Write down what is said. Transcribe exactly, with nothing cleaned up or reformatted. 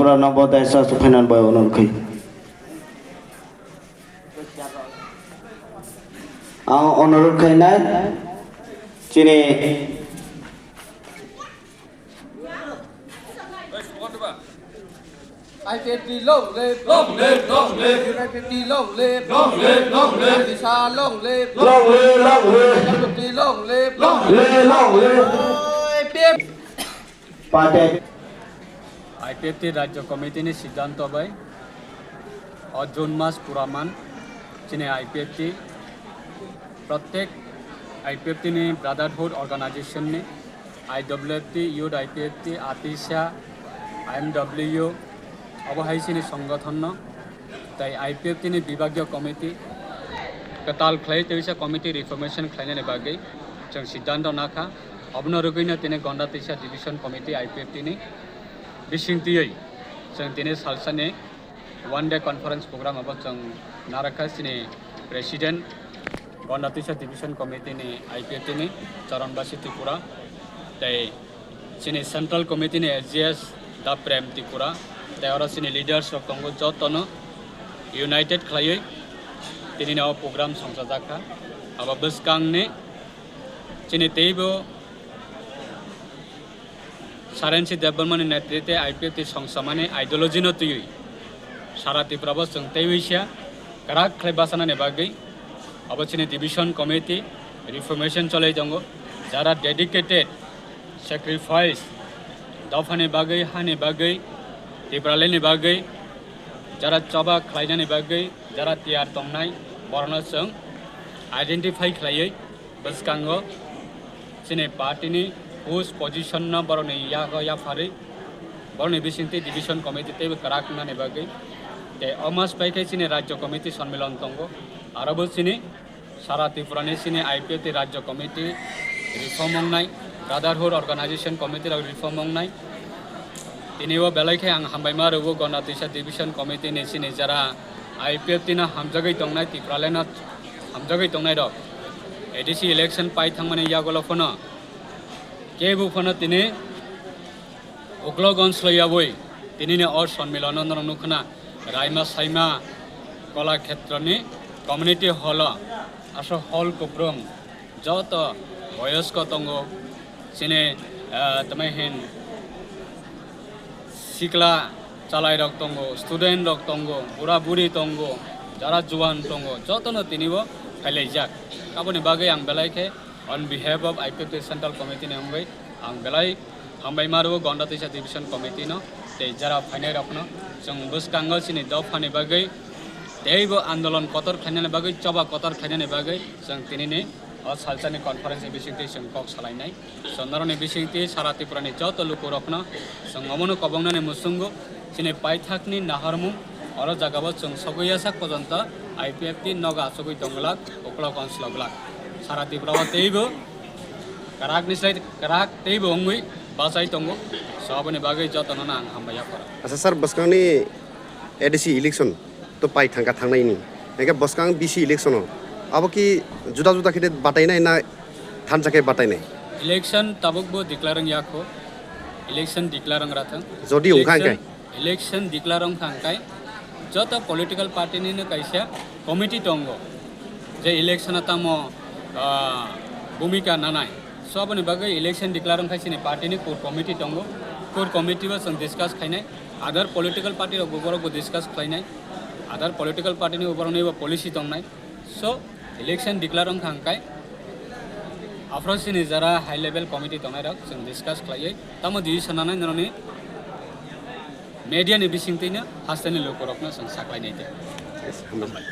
Norok no bo daisa suphainan bai onor khai. Ang onor khainai chini I P F T long live, long live, long live. U I P F T long live, long live, long live. Odisha long live, long live, long live. I P F T long live, long live, long live. I P F T. Party. I P F T Rajya Committee ni siddhanto bai o June mas pura man chini I P F T, prottek I P F T ni brotherhood organization ni I W F T, Youth I P F T, Atisa, I M W, obo hai chini songothon no, tai I P F T ni bibagyo committee kwtal khlai tei wisa committee reformation khlainani bagwi chwng siddhanto nakha. Obono rwgwino tini Gonda Tisa Division Committee I P F T ni bisingtwi chwng tini salsani one day conference program abo chwng narakha chini President Gonda Tisa Division Committee ni I P F T ni Charanbasi Tripura tei chini Central Committee ni S G S Da Prem Tripura tei oro chini leaders rok tongo jotono united khlaiwi tini o program songchajakha. Abo bwskangni chini teibo Sarensi Debbarmani netritwe I P F T songsamani ideology no twiwi sara Tripura bo chwng teiwi sia kwrak khlai bachanani bagwi abo chini division committee reformation cholai tongo. Jara dedicated sacrifice dophani bagwi, hani bagwi, Tipralandni bagwi, jara choba khlainani bagwi, jara tiyar tongnai, borokno chwng identify khlaiwi bwskango chini party ni post position no borokni yago yapharwi borokni bisingtwi division committee teibo kwrak wngnani bagwi tei o mas bai khe chini rajya committee sonmilon tongo. Aro bo chini sara Tripura ni chini I P F T rajya committee reform wngnai, brotherhood organization committee rok reform wngnai. Tini o belai khe ang hambai ma rwo Gonda Tisa division committee ni chini jara I P F T no hamjagwi tongnai, Tipraland no hamjagwi tongnai rok. A D C election pai thangmani yagulo phano kebo phano tini uklok gonsloi yawi tini ni o sonmilon no norok nukha na Raima Saima Kola Khetroni community hall o aswk hall kuphrung joto boyosko tongo, chini, ah, tamo hin sikla chalairok tongo, student rok tongo, bura buri tongo, jara juan tongo, jotono tini bo phailaijak. Aboni bagwi ang belai khe on behalf of I P F T Central Committee ni wngwi ang belai hambai ma rwo Gonda Tisa Division Committee no tei jara phainai rok no. Chwng bwskango chini dophani bagwi teibo andolon kotor khainani bagwi, choba kotor khainani bagwi chwng tini ni o salsani conference ni bisingtwi chwng kok salainai. Chwng norokni bisingtwi sara Tripura ni joto lukurokno chwng omono kobongnani muchungo chini paithakni naharmung oro jagao chwng sogwi yasak pojonto I P F T nogo achugwi tongglak, uklok onslok glak. Sara Tripura o teibo kwrak ni slai kwrak teibo wngwi bachai tongo. So aboni bagwi jotono ang hambai yapharo. Acha sir, bwskangni A D C election to pai thangkha thangnaini. Hingke bwskang B C election o. Abo ki juda juda khe batai nai na thansa khe batai nai? Election tabuk bo declare wng yakho. Election declare wng rathang. Jodi wngkha Election, hingke? Election declare wngkha hingkai joto political party ni no kaisa committee tongo. Je election o tamo, ah, bhumika nanai. So aboni bagwi election declare wngkha chini party ni core committee tongo. Core committee bo chwng discuss khainai. Other political party rok bo borok bo discuss khlainai. Other political party ni borok ni bo policy tongnai. So election declare wngkha hingkai aphro chini jara high level committee tongnai rok chwng discuss khlaiwi tamo decision nanai noroni media ni bisingtwi no hasteni lukurokno chwng saklainai de. Yes, hambai.